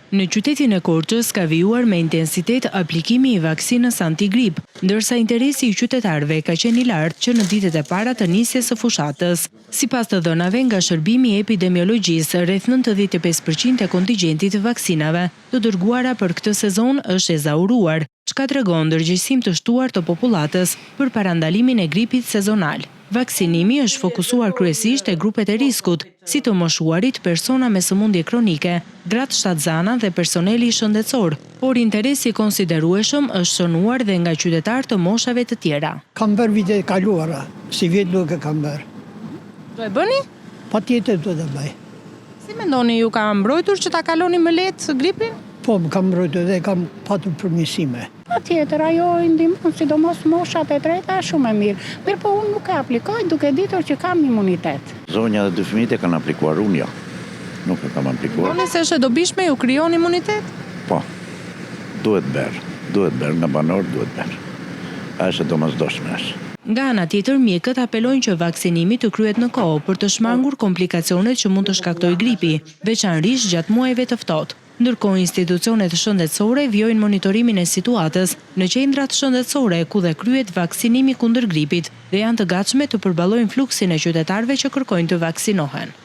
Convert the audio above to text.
Në qytetin e Korçës ka vijuar me intensitet aplikimi i vaksinës antigrip, ndërsa interesi i qytetarëve ka qenë i lartë që në ditët e para të nisjes së fushatës. Sipas të dhënave nga Shërbimi i Epidemiologjisë, rreth 95 për qind e kontingjentit të vaksinave të dërguara për këtë sezon është ezauruar, çka tregon ndërgjegjësim të shtuar të popullatës për parandalimin e gripit sezonal. Vaksinimi është fokusuar kryesisht te grupet e riskut, si të moshuarit, persona me sëmundje kronike, gratë shtatzana dhe personeli shëndetësor, por interes i konsiderueshëm është shënuar dhe nga qytetarë të moshave të tjera. Kam bërë vitet e kaluara, sivjet nuk e kam bërë. Do e bëni? Patjetër do ta bëj. Si mendoni, ju ka mbrojtur që ta kaloni më lehtë gripin? Po, më ka mbrojtur dhe kam patur përmirësime. Patjetër, ajo i ndihmon, sidomos moshat e treta është shumë e mirë. Mirëpo unë nuk e aplikoj duke ditur që kam imunitet. Zonja dhe dy fëmijët e kanë aplikuar, unë jo. Nuk e kam aplikuar. Mendoni se është e dobishme, ju krijon imunitet? Po. Duhet bërë. Duhet bërë nga banorët duhet bërë. Është e domosdoshme është. Nga ana tjetër, mjekët apelojnë që vaksinimi të kryhet në kohë për të shmangur komplikacionet që mund të shkaktojë gripi, veçanërisht gjatë muajve të ftohtë. Ndërkohë institucionet shëndetësore vijojnë monitorimin e situatës në qendrat shëndetësore ku dhe kryhet vaksinimi kundër gripit dhe janë të gatshme të përballojnë fluksin e qytetarëve që kërkojnë të vaksinohen.